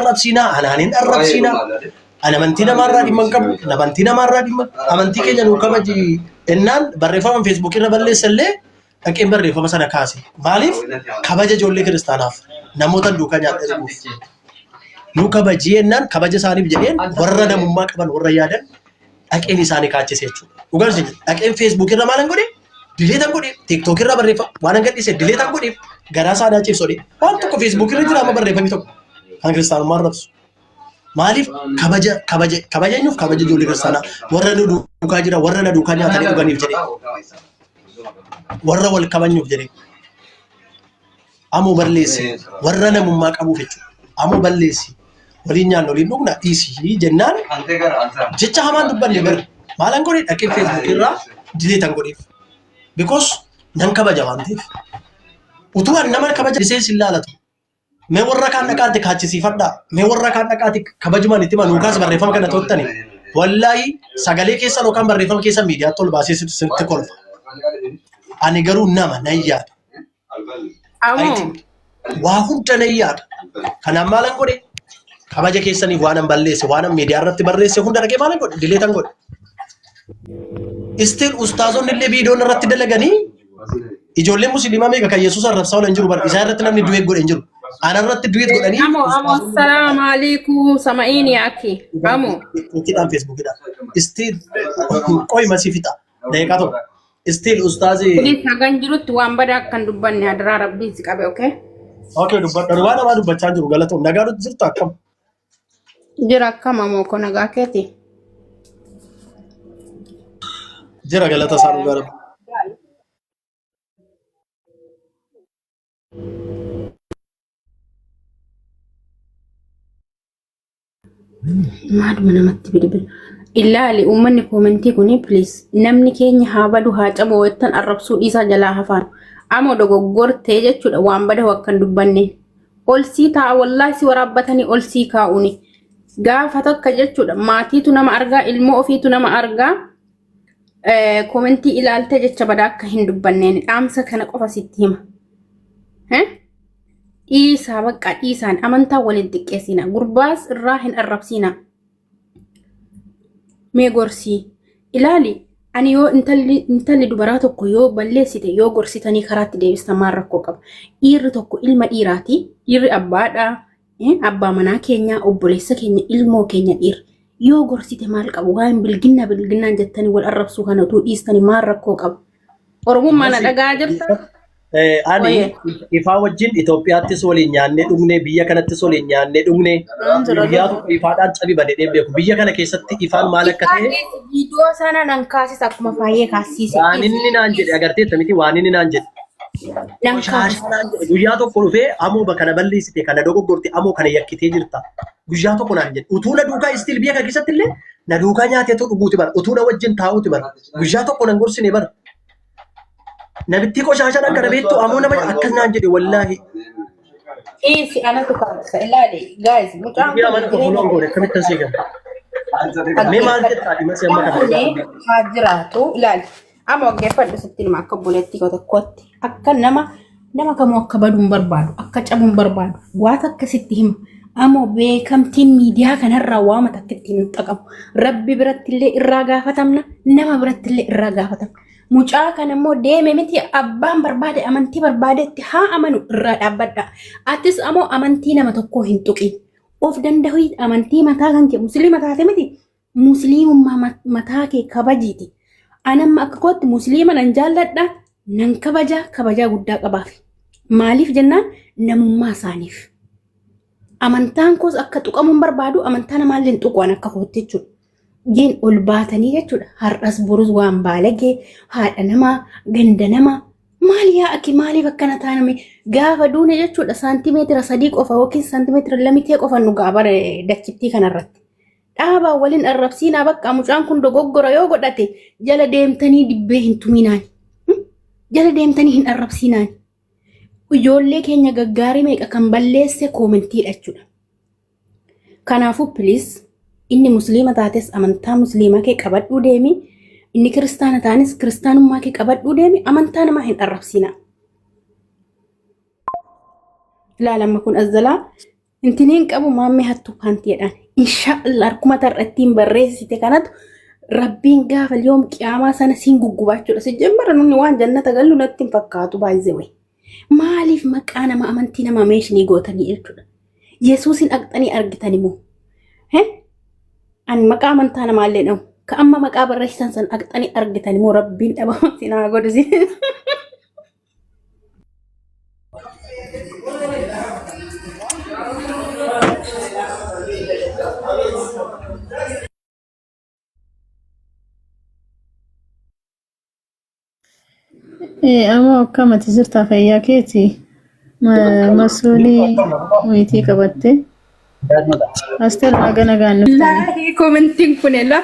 Arrabsiinaa, anaan hin arrabsiinaa. Ani amantii namaarraa dhimma hin qabu. Amantii namaarraa dhimma amantii keenya nuu kabaji ennaan barreeffama feesbuuk irra balleessa illee dhaqeen barreeffama sana kaase. Maaliif kabaja ijoollee kiristaanaaf namoota duukaa nyaadhee dhuguuf. Nuu kabajii ennaan kabaja isaaniif jedheen warra namummaa qaban warra yaadan dhaqeen isaanii kaachise jechuudha. Dhugaan isin jedha. Dhaqeen feesbuuk irra maalan godhe? Dileetan godhe. Tiiktook irra barreeffama waan an gadhiise dileetan godhe. Garaa isaa naa ciibsodhe. Waan tokko feesbuuk irra jira amma barreeffamni tokko kan kiristaanummaa arrabsu. Maaliif kabaja kabaja kabaja eenyuuf kabaja ijoollee kiristaanaa warra nu duukaa jira warra na duukaa nyaatanii dhuganiif jedhee warra wal kabajnuuf jedhee amoo balleessi warra namummaa qabuuf jechuudha. Amoo balleessi waliin nyaanna waliin dhugna dhiisi jennaan jecha hamaan dubbanne bara maalan godhe dhaqee feesbuuk irraa dileetan godheef. Because nan kabaja waan ta'eef. Utuu an nama kabaja isee sin laalatu. Mee warra kaan dhaqaatti kaachisiifadhaa. Mee warra kaan dhaqaatti kabajumaan itti himaa nuukaas barreeffama kana toltani. Wallaahi sagalee keessan yookaan barreeffama keessan miidiyaatti ol baasee sitti kolfa. Ani garuu nama nan yaada. I Amoo. think waa hunda nan yaada. Kanaaf maalan godhe? Kabaja keessaniif waanan balleesse, waanan miidiyaa irratti barreesse hunda dhaqee maalan godhe? Dileetan godhe. Still ustaazonni illee viidiyoon irratti dalaganii ijoolleen musliimaa meeqa kan Yesuus arrabsaa oolan jiru bara isaan irratti namni du'eet godhe hin jiru. Ana irratti du'eet godhanii Amo, amo, ustaazonni assalamu alaikum. Samaini aki. Amo. Tiktokiidhaan Feesbuukidhaan. Still qoy masii fixa. Daqiiqaa tokko. Still ustaazi Please hagan jirutti waan badaa akkan dubbanne hadaraa rabbiin si qabe, okay? Okay dubbadha. Waan namaa dubbachaa jiru galatoom. Nagaa nutti jirtu akkam? Jira akkam amoo ko nagaa keeti. Jira galata isaa dhugaa rabbi. Maaluma namatti bilbila. Ilaali uummanni koomentii kuni please namni keenya haa badu haa cabu jettan arrabsuu dhiisaa jalaa hafaan. Amoo dogoggortee jechuudha waan bada akkan dubbanne. Ol sii taa'a wallaahi si waraabbatanii ol sii kaa'uuni. Gaafa takka jechuudha maatiitu nama argaa ilmoo ofiitu nama argaa. Koomentii ilaaltee jecha badaa akka hin dubbanneen dhaamsa kana qofa sitti hima. Dhiisaa bakka dhiisaan amantaa waliin xiqqeessina. Gurbaas irraa hin arrabsiina. Mee gorsii. Ilaali ani yoo intalli intalli dubaraa tokko yoo balleessite yoo gorsitanii karaatti deebistan maal rakkoo qaba. Dhiirri tokko ilma dhiiraati. Dhiirri abbaadha. Abbaa manaa keenya obboleessa keenya ilmoo keenya dhiirri. Yoo gorsite maal qabu? Waa'een bilginnaa bilginnaan jettanii wal arrabsuu kana utuu dhiistanii maal rakkoo qaba? Oromummaa na dhagaa jirta? Ani Wayee. ifaa wajjin Itoophiyaattis waliin nyaannee dhugne biyya kanattis waliin nyaannee dhugne guyyaa tokko ifaadhaan cabi badee beeku. Biyya kana keessatti ifaan maal akka Ifaa ta'e dhiisi viidiyoo sana nan kaasisa akkuma faayee kaasiise. waan inni naan jedhe agarteetta miti waan inni naan jedhe. Nan Qoshashaa kaasisa. naan jedhe guyyaa tokko dhufee amoo kana balleessite kana dogoggorte amoo kana yakkitee jirta. Guyyaa tokko naan jedhe utuu na duukaa istiil biyya kana keessatti illee na duukaa nyaateetu dhuguuti bara utuu na wajjin taa'uuti bara guyyaa tokko nan gorsine bara. Nabittii qoshaashaan akkana beektu amoo nama akkas naan jedhe wallaahi. Dhiisi anatu kaasisa. Ilaali guys mucaan Guyyaa kun mana koo jireenya fuloon goone akkamittan sii gala. Mee maal jettaa dhimma si amma Mucaan kana kun haa jiraatu ilaali. Amma dhaggeeffadhu sitti hima akka obboleettii koo tokkootti akka nama nama kamuu akka badu hin barbaadu akka cabu hin barbaadu waan akka sitti hima. Ammoo beekamtiin miidiyaa kanarraa waama takka ittiin hin xaqamu. Rabbi biratti illee irraa gaafatamna nama biratti illee irraa gaafatamna. Mucaa kana immoo deeme miti abbaan barbaade amantii barbaadetti haa amanu irraa dhaabbadha. Atis ammoo amantii nama tokkoo hin tuqin. Of danda'ii amantii mataa kan kee musliima taate miti musliimummaa mataa kee kabajiiti. Anamma akka kootti musliima nan jaalladha nan kabaja kabajaa guddaa qabaaf. Maaliif jennaan namummaa isaaniif. Amantaan koos akka tuqamu hin barbaadu amantaa namaallee hin tuqu an akka kootti jechuudha. Gin ol baatanii jechuudha. Har'as borus waan baalagee haadha namaa ganda namaa maal yaa akki maaliif akkana taaname gaafa duune jechuudha saantimeetira 3 qofa yookiin saantimeetira lamitee qofa nu ga'a bara dachittii kanarratti. Dhaabaa waliin arrabsiinaa bakka mucaan kun dogoggora yoo godhate jala deemtanii dibbee hin tuminaan. Jala deemtanii hin arrabsiinaan. Ijoollee keenya gaggaarii meeqa kan balleesse koomentiidha jechuudha. Kanaafuu please inni musliima taates amantaa musliimaa kee qabadhuu deemi. Inni kiristaana taanis kiristaanummaa kee qabadhuu deemi. Amantaa namaa hin arrabsiinaa. Ilaalamma kun azzalaa Intiniin qabu maammee hattuu paantiidhaan. Inshaallah harkuma tarra ittiin barreessite kanatu rabbiin gaafa yoom qiyaamaa sana siin guggubaachuudha. Si jemmara nunni waan jannata gallu natti hin fakkaatu baay'ee. Maaliif maqaa nama amantii nama meeshinii gootanii jechuudha. Yesuusin dhaqxanii argitani moo? Ani maqaa amantaa namaallee dhahu. Ka amma maqaa barreessitan san dhaqxanii argitani moo rabbiin dhabama sin haa godhu. Amma akkamati jirta fayyaa keeti? Masuulii wayitii qabatte. Asteer naga nagaan nuftani. Laahi komentiin kun elaa.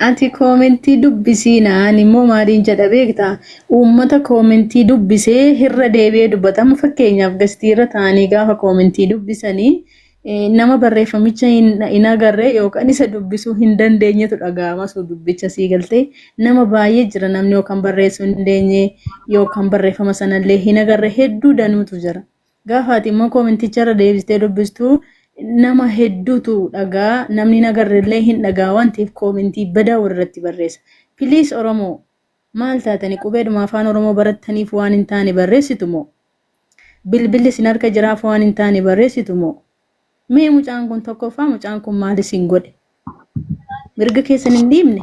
Ati koomentii dubbisii naan immoo maaliin jedha beektaa? Uummata koomentii dubbisee irra deebi'ee dubbatama. Fakkeenyaaf gastiirra taa'anii gaafa koomentii dubbisanii nama barreeffamicha hin agarre yookaan isa dubbisuu hin dandeenyetu dhaga'ama sun dubbicha sii galtee nama baay'ee jira namni yookaan barreessuu hin dandeenye yookaan barreeffama sanallee hin agarre hedduu danuutu jira. Gaafa ati immoo koomenticha irra deebistee dubbistu nama hedduutu dhagaa namni hin agarrellee hin dhagaa waan ta'eef koomentii badaa walirratti barreessa. Piliis Oromoo maal taatani qubeedhuma afaan Oromoo barattaniif waan hin taane barreessitu moo? Bilbilli isin harka jiraaf waan hin taane barreessitu moo? Mee mucaan kun tokkoffaa mucaan kun maal isin godhe? Mirga keessan hin dhiibne?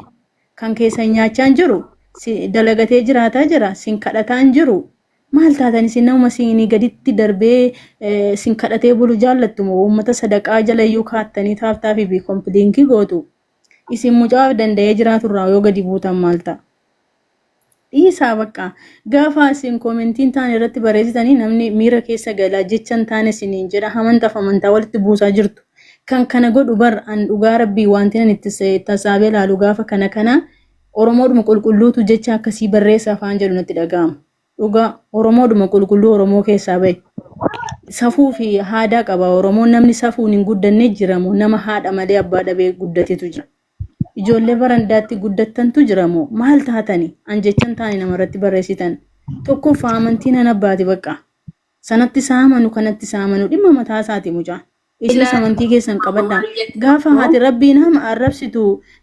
Kan keessan nyaachaa hin jiru? Si dalagatee jiraataa jira? Sin kadhataa hin jiru? Maal taatan isin nama isinii gaditti darbee sin kadhatee bulu jaallattu moo uummata sadaqaa jala iyyuu kaattanii taaftaafii fi kompiiliinkii gootu? Isin mucaa of danda'ee jiraatu irraa yoo gadi buutan maal ta'a? Dhiisaa bakka. Gaafa isin koomentii hin taane irratti barreessitanii namni miira keessa gala jecha hin taane isiniin jedha amantaaf amantaa walitti buusaa jirtu. Kan kana godhu bar an dhugaa rabbii wanti nan itti tasaabee laalu gaafa kana kana Oromoodhuma qulqulluutu jecha akkasii barreessa afaan jedhu natti dhaga'ama. Dhugaa Oromoodhuma qulqulluu Oromoo keessaa bahe. Safuu fi aadaa qaba Oromoon namni safuun hin guddanne jira moo nama haadha malee abbaa dhabee guddatetu jira. Ijoollee barandaatti guddattantu jira moo maal taatani an jecha hin taane namarratti barreessitan. Tokkoffaa amantiin an abbaati bakka. Sanatti isaa amanu kanatti isaa amanu dhimma mataa isaati mucaan. Isinis amantii keessan qabadhaa. Gaafa haati rabbiin hama arrabsitu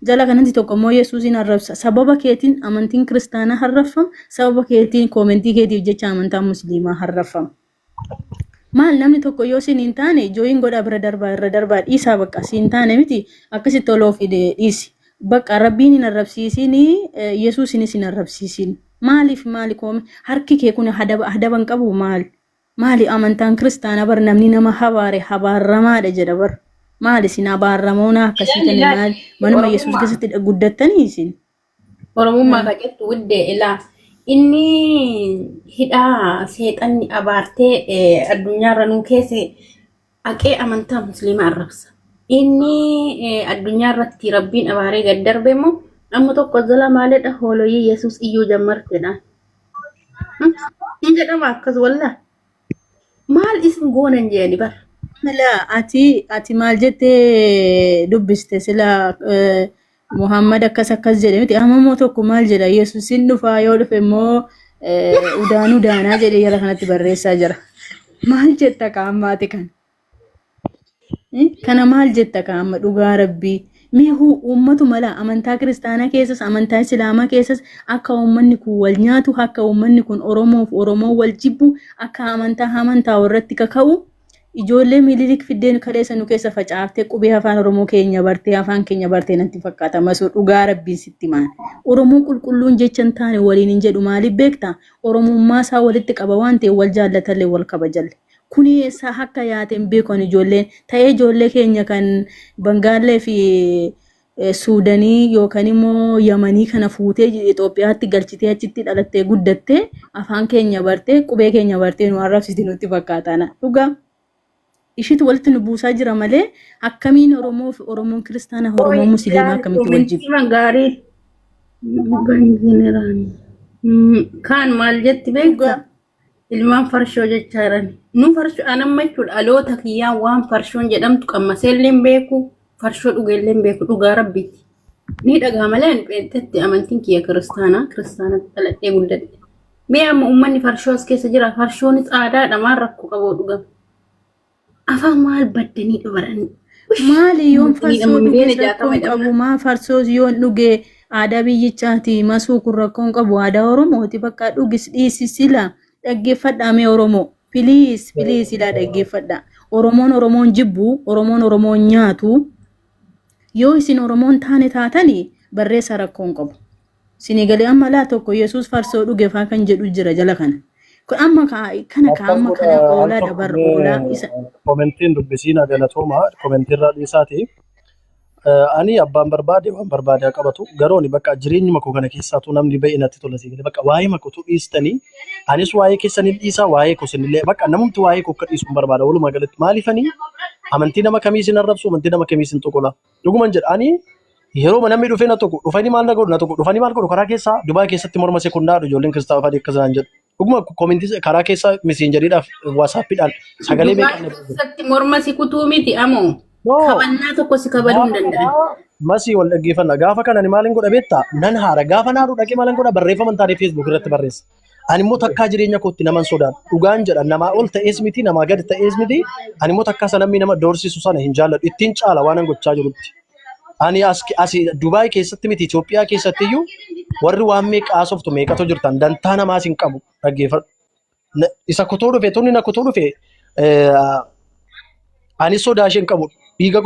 jala kanatti tokko immoo Yesuusiin arrabsa. Sababa keetiin amantiin kiristaanaa harraffama. Sababa keetiin koomentii keetiif jecha amantaan musliimaa harraffama. Maal namni tokko yoo siin hin taane jooyin godhaa bira darbaa irra darbaa dhiisaa bakka siin taane miti akkasitti toloo fide dhiisi. Bakka rabbiin hin arrabsiisin Yesuusinis hin arrabsiisin. Maaliif maali koome harki kee kun hadaba hadaba hin qabu maal? Maali amantaan kiristaanaa bar namni nama habaare habaarramaadha jedha bar. Maali isin abaarramoonaa akkasii Ilaali kana ilaali. maal manuma Yesuus Oromummaa. keessatti guddattanii isin? Oromummaa ka jettu wuddee ilaa inni hidhaa seexanni abaartee addunyaarra nuu keesse haqee amantaa musliimaa arrabsa. Inni addunyaa irratti rabbiin abaaree gad darbe immoo amma tokko jala maalidha hooloyii Yesuus iyyuu jammartedha. Hin jedhama akkas wallaa. Maal isin goonan jedhani bar. Mala ati maal jettee dubbiste sila Muhammad akkas akkas jedhe miti amma immoo tokko maal jedha Yesuusin dhufaa yoo dhufe immoo udaanuu daanaa jedhee jala kanatti barreessaa jira. Maal jetta ka ammaati kana? Kana maal jetta ka amma dhugaa rabbii? Mee huu uummatu mala amantaa kiristaanaa keessas amantaa islaamaa keessas akka uummanni kun wal nyaatu akka uummanni kun Oromoof Oromoo wal jibbu akka amantaa amantaa irratti kaka'u ijoollee mililik fiddeen kaleessa nu keessa facaaftee qubee afaan Oromoo keenya bartee afaan keenya bartee natti fakkaata masoo dhugaa rabbiin sitti maan Oromoo qulqulluun jecha hin taane waliin hin jedhu maaliif beektaa Oromummaa isaa walitti qaba waan ta'eef wal jaallatallee wal kabajalle. Kuni eessaa akka yaate hin beeku ani ijoolleen ta'ee ijoollee keenya kan Bangaallee fi Suudanii yookaan immoo Yamanii kana fuutee Itoophiyaatti galchitee achitti dhalattee guddattee afaan keenya bartee qubee keenya bartee nu arrabsiti nutti fakkaata ana dhugaa. Ishitu walitti nu buusaa jira malee akkamiin Oromoo fi Oromoon kiristaana Oromoon musliimaa akkamitti wal jibbu. Komentii gaarii. Kaan maal jetti beektaa? Ilmaan farshoo jechaa jiran. Nu farshoo anamma jechuudha dhaloota kiyyaa waan farshoon jedhamtu qammaseellee hin beeku farshoo dhugeellee hin beeku dhugaa rabbiiti. Ni dhagaa malee ani pheenxetti amantiin kiyya kiristaanaa kiristaanatti dhaladhee guddadhe. Mee amma uummanni farshoo as keessa jira. Farshoonis aadaadha maal rakkoo qabu dhugame. Afaan maal baddanii dhubaranii. Maali yoon Inni farsoo amma miliyoona dhuges 60 rakkoon jedhama. qabu maa farsoos yoon dhuge aadaa biyyichaati masuu kun rakkoon qabu aadaa Oromooti bakka dhugis dhiisi sila dhaggeeffadhaa mee Oromoo piliis piliis silaa dhaggeeffadhaa Oromoon Oromoon jibbu Oromoon Oromoon nyaatu yoo isin Oromoon taane taatanii barreessa rakkoon qabu. Sinii galee amma laa tokko Yesuus farsoo dhuge faa kan jedhu jira jala kana. Kun amma kana ka Akkas amma godha kana al oolaa tokko dabarra oolaa isa komentiin dubbisiina galatooma komentiirraa dhiisaati. Ani abbaan barbaade waan barbaade haa qabatu. Garuu ani bakka jireenyuma koo kana keessaatu namni ba'e natti tola si galee bakka waa'ee makotu dhiistanii anis waa'ee keessanii dhiisaa waa'ee koo isinillee bakka namumti waa'ee koo akka dhiisu hin barbaada walumaa galatti maaliifanii amantii nama kamii isin arrabsu amantii nama kamii isin tuqula dhuguman jedha ani yeroo namni dhufee na tuqu dhufanii maal na godhu na tuqu dhufanii maal godhu karaa keessaa Dubaay keessatti morma sekundaadha ijoolleen kiristaanaa fa'aa akkas naan jedhu dhuguma koomentii karaa keessaa miseenjeriidhaaf waasaappidhaan sagalee Dubaay meeqaan na bilbilu. keessatti morma si kutuu miti amoo. No, Kabannaa tokko si kabaluu hin gaafa danda'an. kana masii wal dhaggeeffanna. Gaafa kana ani maalin godha beektaa? Nan haara. Gaafa naaru dhaqee maalin godha barreeffama hin taane Facebook irratti barreessa. Ani immoo takkaa jireenya kootti naman sodaadhu. Dhugaan jedha namaa ol ta'ees miti namaa gadi ta'ees miti. Ani immoo takkaa isa namni nama doorsisu sana hin jaalladhu. Ittiin caala waan an gochaa jirutti. Ani as asi Dubaay keessatti miti Itoophiyaa keessatti iyyuu warri waan meeqa haasoftu meeqatu jirtan dantaa namaas hin qabu dhaggeeffadhu. Isa kutuu dhufe tunni na kutuu dhufe ani sodaa ishee hin qabu. Dhiiga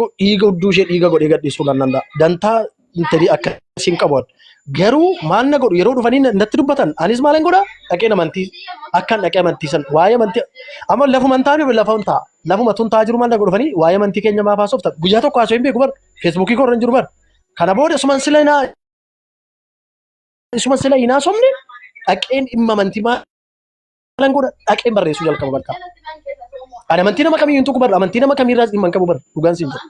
hudduu ishee dhiiga godhee gadhiisuu nan danda'a. Dantaa intalii akkasii hin qabu. Garuu maal na godhu yeroo dhufanii natti dubbatan anis maalan godha dhaqeen amantii akkan dhaqee amantii san waa'ee amantii amma lafuma hin taane lafa hin ta'a lafuma tun ta'a jiru maal na godhu dhufanii waa'ee amantii keenya maaf haasoftan guyyaa tokko haasoo hin beeku bar feesbuukii koo irra hin jiru bar kana booda isuman sila hinaa isuma sila hin haasofne dhaqeen dhimma amantii maalan godha dhaqeen barreessuu jalqaba bakka. Ani amantii nama kamiyyuu hin tuqu bar amantii nama kamiirraas dhimma hin qabu bar dhugaan siin jedha.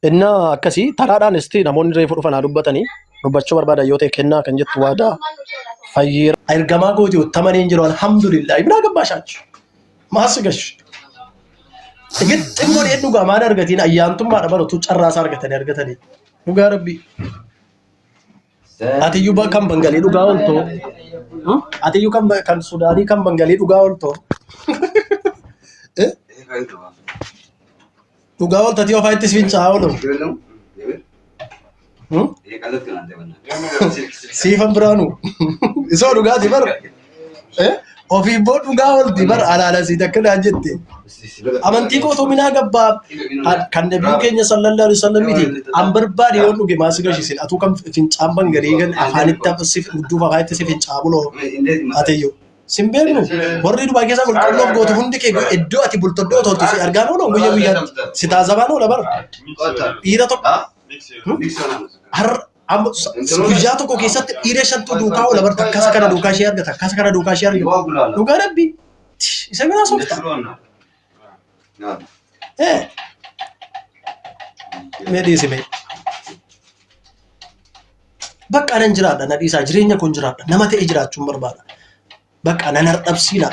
Innaa akkasii taraadhaan isti namoonni reefu dhufan haa dubbatanii dubbachuu barbaadan yoo ta'e kennaa kan jettu waadaa fayyeera. Ergamaa kooti uttamanii hin jiru alhamdulillah ibnaa gabbaashaachu. Maas gash. Gixxin godhee dhugaa maal argatiin ayyaantummaadha barutu carraasaa argatanii argatanii. Dhugaa rabbii. Atiyyuu kan Bangalii dhugaa ooltoo. Atiyyuu kan Sudaanii kan Bangalii dhugaa ooltoo. Eh? Dhugaa ooltatii ofaa itti fincaa'aa oolu. Hmm? Siifan biraanu. Isoo dhugaati bar. Eh? Ofii immoo dhugaa oolti bar alaala sii takka naan jette. Amantii koo minaa gabbaa kan nabiin keenya sallallahu alaihi wasallam miti. An barbaade yoon dhuge maa si gashisin atuu kan fincaan bangalii kan afaanitti si dudduuba afaanitti si fincaa buloo ateyyuu. Sin beeknu warri Dubaay keessaa qulqulloof gootu hundi kee iddoo ati bultu iddoo toltu si argaan oolu guyya guyyaatti si taazabaan oola bara. Dhiira tokko har amma guyyaa tokko keessatti dhiira shantu duukaa oola bara takkasa kana duukaa ishee argata takkasa kana duukaa ishee argata. Dhugaa rabbi isa biraa soofta. Eh mee dhiisi mee. Bakka nan jiraadha na dhiisaa jireenya koon jiraadha nama ta'e jiraachuun barbaada. Bakka nan hardhabsiina.